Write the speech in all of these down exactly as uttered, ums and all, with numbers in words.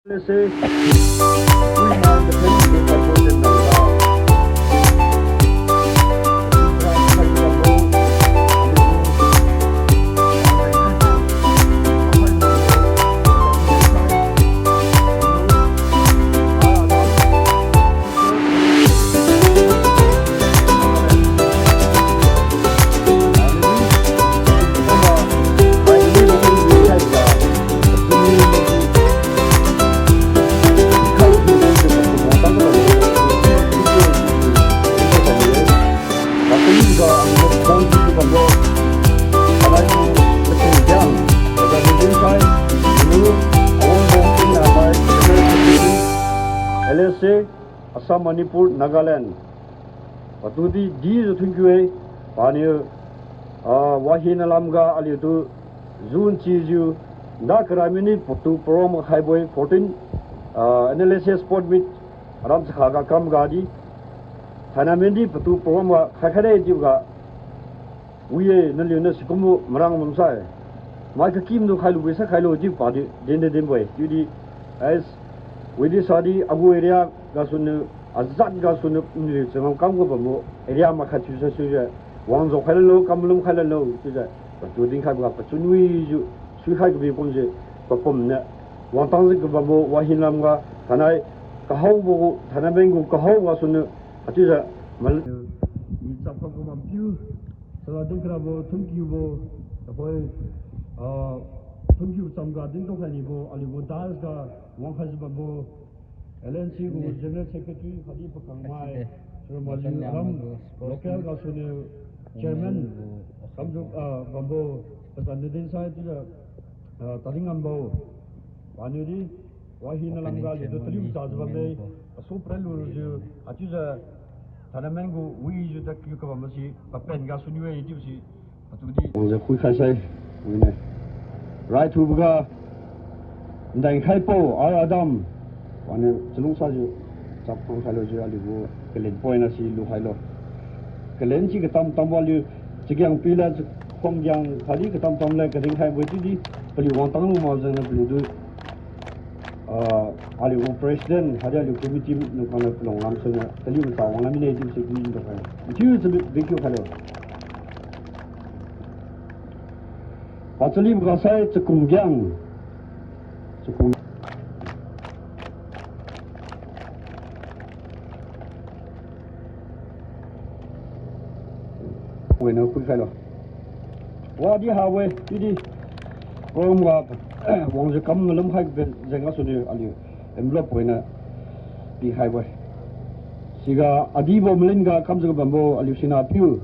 L S A, Assam, Manipur, Nagaland. Patudi dijiu thunkiu-e, paniu, ah, wahina lamga aliutu, June chijiu, nda karai mini patu program khaibo-e fourteen, ah, N L S A sport meet, aram chakha ga kam ga di, thainai midi patu program ga khai khaide chiuga, wi-e, naliuniu sikumbo marang bamsai. Mai kakimdu khailu, wi sai khailo chiu padi, din de dinbo-e. Chiudi, as, widi sadi, agu area gasuniu, ajat gasuniu, naliu changam kam ga bambo, area makhat thiusai suijiu, wangjiu khailalo, kam malum khailalo, chiujiu, patu dinkhaiboga pachun wijiu, suikhai kabi kumjiu, papumniu, wangtangjiu kabambo, wahina lamga, thainai, kahaobo, thainai meng gu kahaobo gasuniu, haichiujiu, mal-, i chap kam kabam piu, sala dingkarabo, thunkiubo, tuhoi, ah, thunkiu chamga dintao khainibo, aliugu dais ga wangkhaijiu bambo, L N C gu General Secretary khatdi pakangmai, Sir Maju Aram, local gasuniu Chairman, kamjiu, ah, bambo, pazan dinsai chiujiu, ah, Tading Ngambo, paniudi, wahina lamga aliutu taliu machajiu bamme, asu pran lujiu, haichiujiu, thainai meng gu wijiu tadkiu kabambo si, papen gasuniu-e chiubo si, atudi wangjiu khuikhaisai, wine. Raithuboga, ndeng khaibo, R Adam, waniu chalungsajiu, chap khang khailo jiu aliugu, kalen point asi lukhailo. Kalen si katam tambo aliu, chagiang pila, chakhwang giang khatdi katam tamle, kadin khaibo chiudi, paliu wangtang lu makjiu niu paliutu, ah, aliu president, khatdi aliu committee nung khangniu palung lamsuniu, taliu macha wanglam mine chiubo si din dakhai. Chiu chiu dinkiu khailo. Pachaliboga sai chakum giang. Chakum. Winiu khuikhailo. Wadi ha-e, chiudi. Program ga, wangjiu kam malum khai ben jeng gasuniu aliu envelope winiu pikhaibo-e. Siga adibo malin ga kamjiu kabambo aliu sina piu.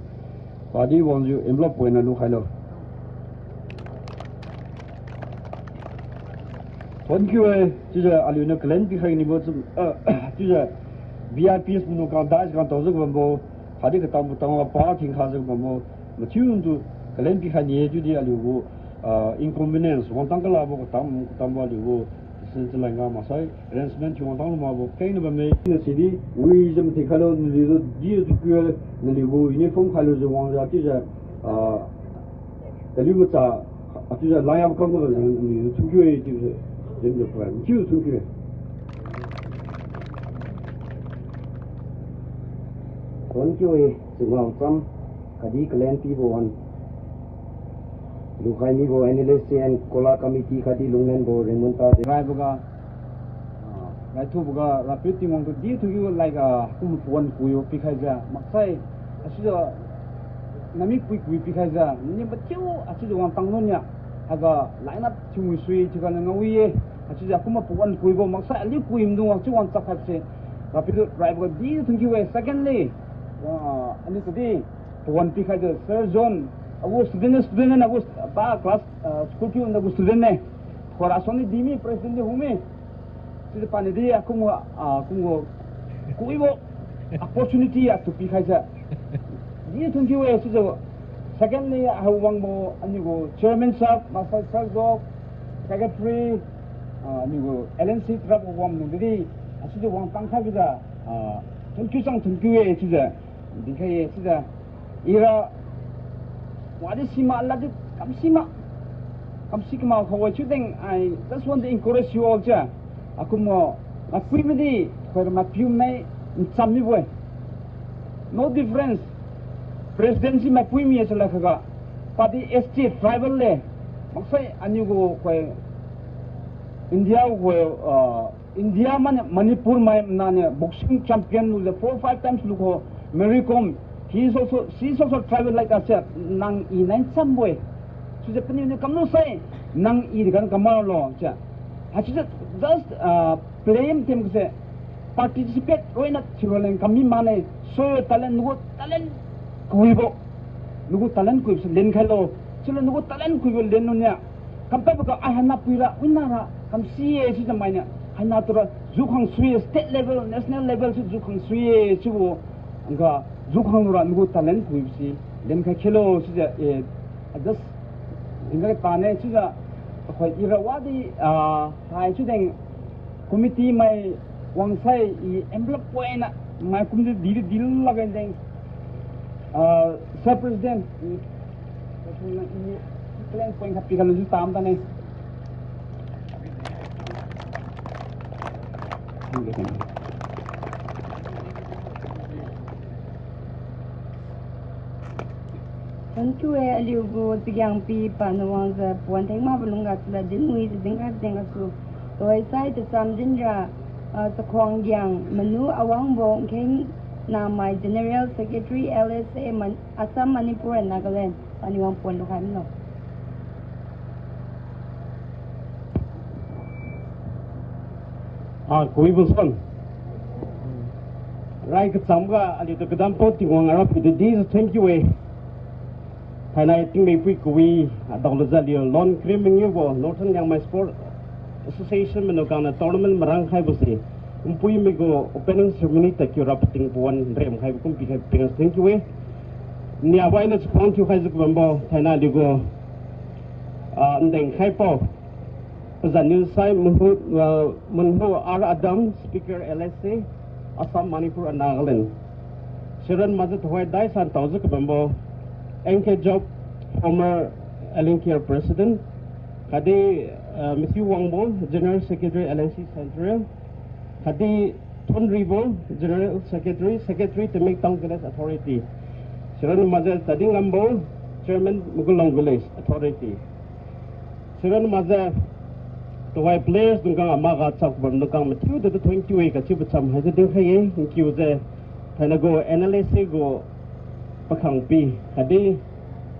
Padi wangjiu envelope winiu lukhailo. Thonkiu-e, chiujiu aliuniu kalen pikhai nibo chiu, ah, chiujiu V I Ps maidung khang dais khang taojiu kabambo, khatdi katam katam ga pa thingkhajiu kabambo, mathiutu kalen pikhai ni-e chiudi aliugu, ah, inconvenience, wangtang kalabo katam katambo aliugu, sin chaleng ga maksai arrangement thiu wangtang lu makbo kengna bamme. Chiuna sidi wijiu mathikhailo, naliutu dijiu tu kue, naliugu uniform khailujiu wangjiu chiujiu, ah, taliu macha, achiujiu line up kam ga naliutu thunkiu-e chiujiu, dinjiu pa, chiu thunkiu-e. Thonkiu-e, Chunwang Cham, khatdi kalen pibo wan. Lukhai mibo N L S A and Kola Committee khatdi lunglenbo ringmun tade. Raiboga, ah, raithuboga, Rapiu Tingwang tu di thukiu laiga kum pawan kui pikhaijiu, maksai, asijiu, nami pui kui pikhaijiu, nini mathiu, asijiu wangtang lun nia, haiga line up thiu misui thiuga ngao-e, asijiu kumbo pawan kuibo, maksai aliu kui maidung wangchiu wangchak khaibose, Rapiu tu raiboga di thukiu-e, secondly, ah, aliu tudi, pawan pikhaijiu, Sir John, agu student, student ne, agu pa class, ah, school kiu nagu student ne. Khora soni dimi president di humi. Chiujiu pani di akumbo, ah, kumbo, kuibo opportunity atu pikhaijiu. Di thukiu-e chiujiu. Secondly, hawangbo aniugu chairman sahab, maksai Sir Jo, secretary, ah, aniugu L N C trap wang nung di, asijiu wangtang khaibijiu, ah, thukiu chang thukiu-e chiujiu. Dinkhai-e chiujiu. Ira, wadi sima, laddi kamsima. Kamsi kama khawai chiu deng, I just want to encourage you all, chiu. Akumbo, maipuimidi, khoi ra maipiu nai ncham mibo-e. No difference. Presidency maipuimi asala khaga. Padi S T tribal le. Maksai aniu gu khoi India gu, ah, India mane Manipur mai nane boxing champion lu le four, five times lu ko Mary Kom. He is also, she is also tribal like us, nang i nai nchambo-e. Chiujiu paniu niu kamlu sai, nang i di gan kamalo, chiu. Haichiujiu just, ah, play them se, participate roi na thiu raleng kami mane, show your talent, nagu talent kawibo. Nagu talent kawibo se lenkhailo. Chiulo nagu talent kawibo lenlu nia. Kampaibo ga ai haina puira, wina ra, kamsi-e chiujiu mai nia. Haina tura, jukhang sui-e, state level, national level si jukhang sui-e chiubo. Angga, jukhang lura nagu talent kawibo si, lenkhai khelo chiujiu, eh, just, dinga tane chiujiu, akhoi ira wadi, ah, hai chiudeng, committee mai wangsai i envelope poina mai kumjiu di di lakge deng. Ah, Sir President, i, i plan point khat pikhai lujiu tam tane. Thank you e, aliu gu chagiang pi paniu wangjiu pawan theng makbo lungga chiulo dinwijiu dinkhai jeng gasu. Tuhoi sai tacham dinra, ah, Chakhuanggiang Manu Awangbo Nkheng Namai General Secretary L S A Man-, Assam, Manipur and Nagaland. Paniu wang pawan lukhai milo. Ah, kawibo san. Rai kacham ga aliutu kadambo Tingwang ara pitu di thank you e. Thainai tingmipui kawi, adaolujiu aliu lon krim mangiubo Northern Liangmai Sport Association manu kangniu tournament marang khaibo se, npuimai gu opening ceremony tadkiu ra pating pawan remkhaibo kum pikhai ping thank you e. Niabaina chakhuang thiukhaijiu kabambo thainai aliu gu, ah, ndeng khaibo pazan niu sai Munhu, ah, Munhu R Adam, Speaker L S A, Assam, Manipur and Nagaland. Siran makjiu tuhoi daisan taojiu kabambo N K Job, former L N K R President, khatdi, ah, Matthew Wangbo, General Secretary L N C Central, khatdi Thonribo, General Secretary, Secretary Tamenglong Town Village Authority. Siran makjiu Tading Ngambo, Chairman Maguilong Village Authority. Siran makjiu tuhoi players dungkang amaga chakbam dungkang mathiu de thank you e kachiu pacham haise dinkhai ye, thank you je. Thainai gu N L S A gu pakhangpi khatdi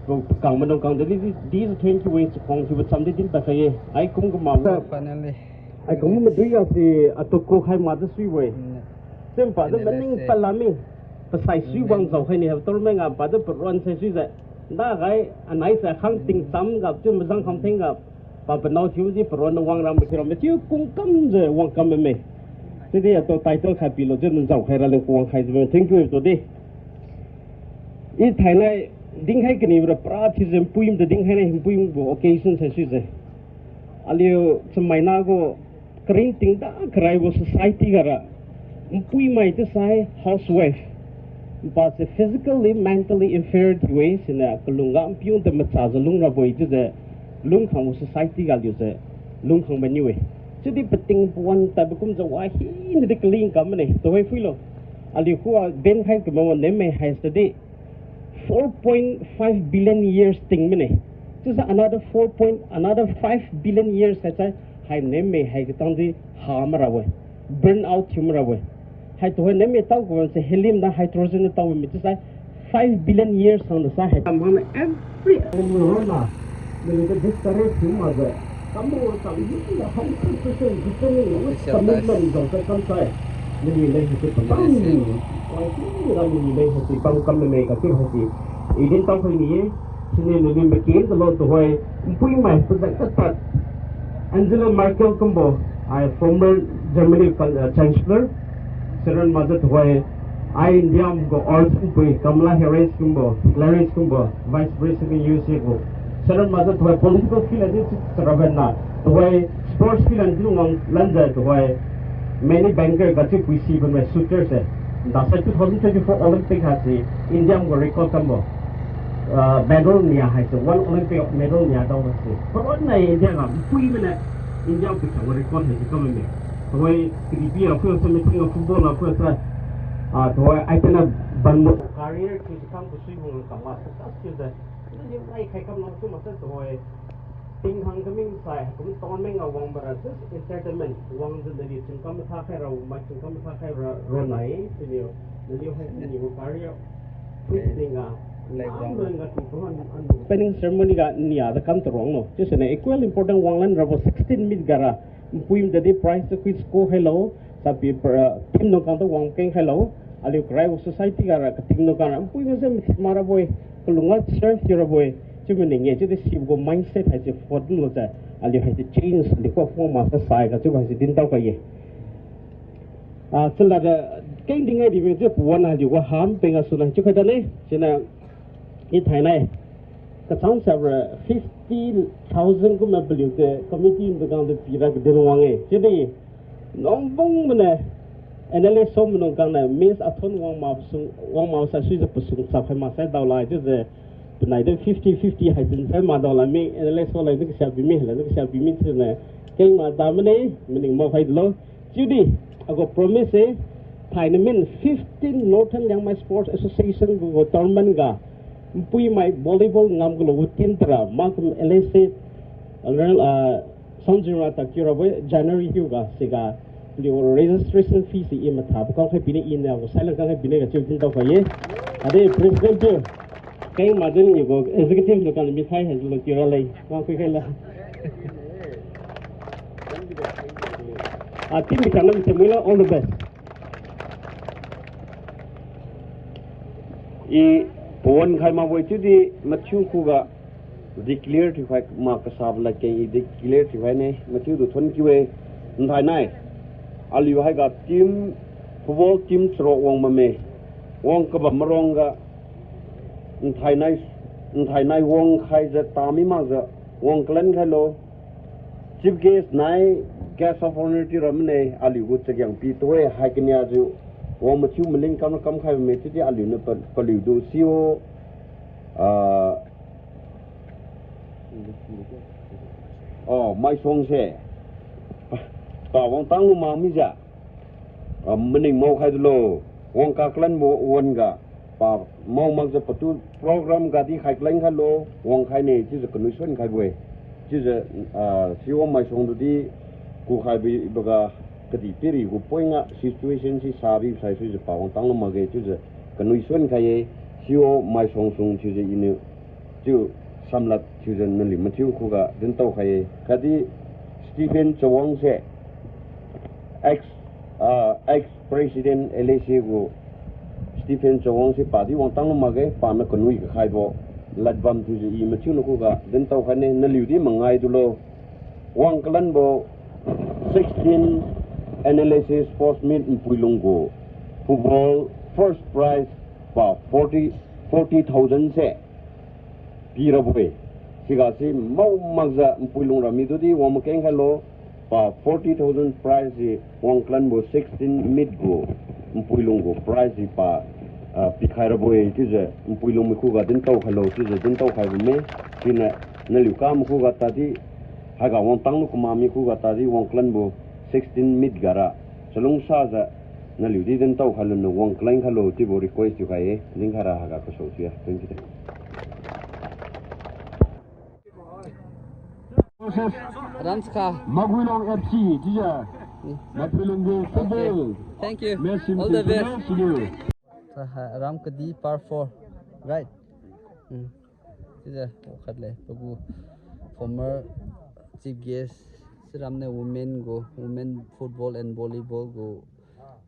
gu pakang madungkang de di, di thank you e, chakhuang thiu pacham di dinpad khai ye. Ai kum kama, finally. Ai kum madui ga si atuku khai makjiu suibo-e. Simpa de maning pala mi. Pasai sui wang jao khai ni haibo tournament ga padi paron sai suijiu. Ndagai anai sai khang tingcham ga chiu mazang kham theng ga. Pa panao thiujiu paron na wang ram thiu ram chiu kungkamjiu wangkam bamme. Chiudi atu title khai pilo chiu nzao khai raleng kuwang khaijiu bamme. Thank you to di. I thainai dinkhai kanibo ra pra thiujiu npui matu dinkhai nai npui mbo occasion sai suijiu. Aliu chamaina gu karingting da karaibo society gara npuimai chiusai housewife. Npase physically, mentally impaired thiu-e, siniu kalungga npiu ntu machajiu lungrabo-e chiujiu lungkhangbo society ga aliuse lungkhang maniu-e. Chiudi pating pawan tadbo kumjiu wa hinadi kaling kam mane, tuhoi phuilo. Aliu khuga benkhai kamawa nemmai hai study four point five billion years ting mane. Chiusai another four point, another five billion years haisai, hai nemmai hai katangdi ha marabo-e. Burn out thiu marabo-e. Hai tuhoi nemmai tao kuwang se helium na hydrogen na tao mi chiusai five billion years hangna sai hai. Tamang every animal na, naliu discourage thiu makjiu. Kamu tam di na hundred percent depending on commitment jang sai kamsai. Naliu leng haise pabang. Wai si ra naliu leng haise pabang kam mane kachiu haise. I din tao khai ni-e, siniu naliu makin talo tuhoi, npuimai pazat katpad. Angela Merkel kumbo, ai former Germany, uh, Chancellor, siran makjiu tuhoi, ai India gu Earth npui Kamala Harris kumbo, Harris kumbo, Vice President U S A gu. Siran makjiu tuhoi political field adi si saraben na, tuhoi sports field adi wang lanjiu tuhoi, Manny Packer gachiu pui si bamme shooter se. Dasai two thousand twenty-four Olympic haise India gu record kambo. Ah, medal nia haise one Olympic medal nia dao haise. Paron nai India ga npui mane India gu pui chang record haise kam bamme. Tuhoi cricket apui sa, meeting a football apui sa. Ah, tuhoi ai tana banbo career ki kam kusui hung kam ma sa sa skill de. Ni rai khai kam long tu ma sa tuhoi. Ting hang kaming sai, kum ton meng a wang bara just entertainment. Wang de naliu chingkam sa khai ra, mai chingkam sa khai ra, ro nai, siniu. Naliu hai siniu career. Quiz ning a. Opening ceremony ga nia da kam tarong no. Chiusiniu equal important wanglan rabo sixteen meet ga ra. Npui mdadi prize tu quiz ko khailo. Sapi pra, team nung kang tu wang keng khailo. Aliu karai society ga ra kating nung kang ra. Npui mase mthit ma rabo-e. Kalung a serve thiu rabo-e. Chiu maning e, chiudi sibo gu mindset haise fot lo sa. Aliu haise change, aliu ko form ma sa sai ga chiu haise dintao kha ye. Ah, chalad, ah, keng dingai di meng je puan aliu ga ham peng a suna chiu khai da ne. Sina i thainai. Kachang sabra fifty thousand kum a paliu te committee ndu kang te pira kadin wang e. Chiudi nongbung mane N L S som nung kang na miss athon wang ma pasung, wang ma sa sui je pasung sa khai ma sai dao lai chiu je. Penai de fifty fifty hai din sai ma dao la mi, N L S so lai de kasiapi mi, la de kasiapi mi chiu ne. Keng ma da mane, maning mao khai lo. Chiudi, agu promise e, thainai min fifteen Northern Liangmai Sports Association gu, gu tournament ga, npui mai volleyball ngam gu lo gu team tara, makum L S A, ah, Sanjira ta kiu rabo January hiu ga, siga, liu registration fee si i matha, pakang khai pine i na, gu silent kang khai pine ga chiu dintao khai ye. Ade president chiu, keng ma din i gu executive lo kang mi sai hai lo kiu ra lei, wang kui khai la. Ah, team bi kang na mi se mui la, all the best. I pon khai ma boi chiudi mathiu khuga declare thiu khai ma kasabo ladkeng i declare thiu khai ne, mathiu du thon kiu e, nthai nai. Aliu haiga team, football team charuk wang bamme. Wang kabam marong ga, nthai nai, nthai nai wang khai jiu tami makjiu, wang kalan khailo. Chief guest nai, guest of honour ti ramne, aliu gu chagiang pi tue, hai kania jiu, wang mathiu maling kam kam khai bamme, chiudi aliu niu pa, paliu du C E O, ah, oh, Maisuang se. Pa, pa wang tanglu ma mijiu. Ah, maning mao khai dulo, wang kakalanbo wan-ga, pa mao makjiu patu program gadi khai kaleng khailo, wang khai ne, chiujiu kanui suan khaibo-e. Chiujiu, ah, C E O Maisuang tudi, ku khaibo-e baga, kadihpiri gu point ga situation si sabi sai suijiu pa wang tanglu makge, chiujiu kanui suan khai-e, C E O Maisuang sung chiujiu iniu chiu samlad thiujiu naliu mathiu khuga dintao khai-e. Khatdi Stephen Chawang se, ex, ah, ex president L S A gu Stephen Chawang se padi wang tanglu makge, paniu kanui kakhaibo ladbam thiujiu i mathiu nakhuga dintao khaine, naliu di mangai dulo. Wang kalanbo sixteen N L S A sports meet npuilung gu football first prize pa forty, forty thousand se pirabo-e. Sigasi mao makjiu npuilung rami tudi wang makeng khailo, pa forty thousand prize si wang kalanbo sixteen meet gu npuilung gu prize si pa, ah, pikhai rabo-e chiujiu npuilung mai khuga dintao khailo chiujiu dintao khai bamme. Siniu naliu kam khuga tadi haiga wang tanglu kama mi khuga tadi wang kalanbo sixteen meet gara chalungsajiu naliu di dintao khailo, niu wang kaleng khailo chiubo request thiukhai-e, dinkhai ra haiga kasu thiu-e. Thank you. Ramskha. Maguilong F C, chiujiu. Hmm. Maguilong gu football. Okay. Thank you. All the best. Sa ha, Ramkadi par four. Right. Hmm. Chiujiu, khat le, pagu former chief guest, siram ne women gu, women football and volleyball gu,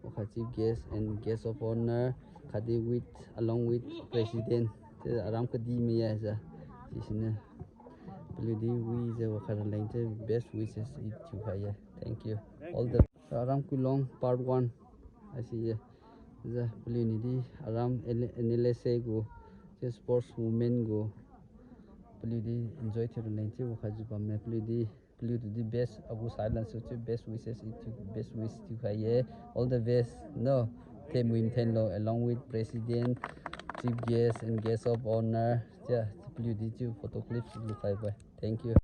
wakha chief guest and guest of honour, khatdi with, along with president, chiujiu Ramkadi maiya jiu, sisiniu, paliudi wijiu wakha raleng chiu best wishes i thiukhai ye. Thank you. All the Ramkuilong part one, I see ye. Jiu paliuniudi aram N L S A gu, chiu sports women gu, paliudi enjoy thiu raleng chiu wakhaijiu bamme, paliudi, paliutudi best, agu silence chiu best wishes i thiu, best wish thiukhai ye. All the best, no? Thenmui nthenlo, along with president, chief guest and guest of honour. Chiu, paliudi chiu photo clips lukhaibo-e. Thank you.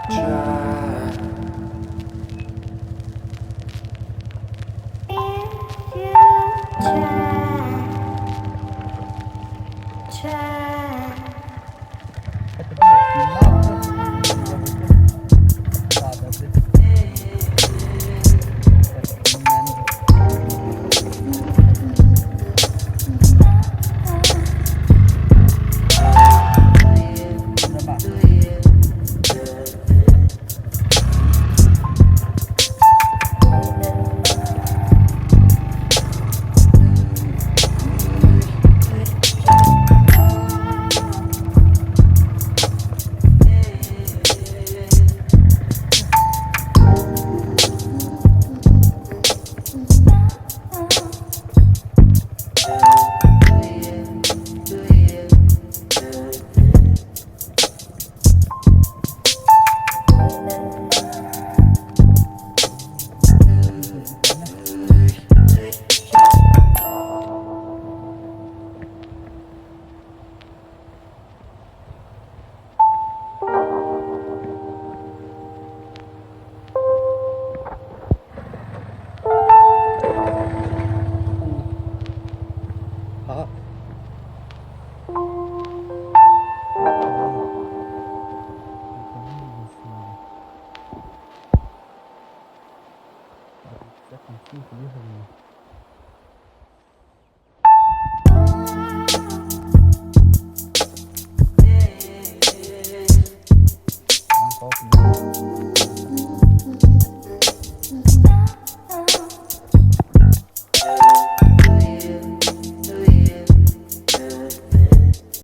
Cha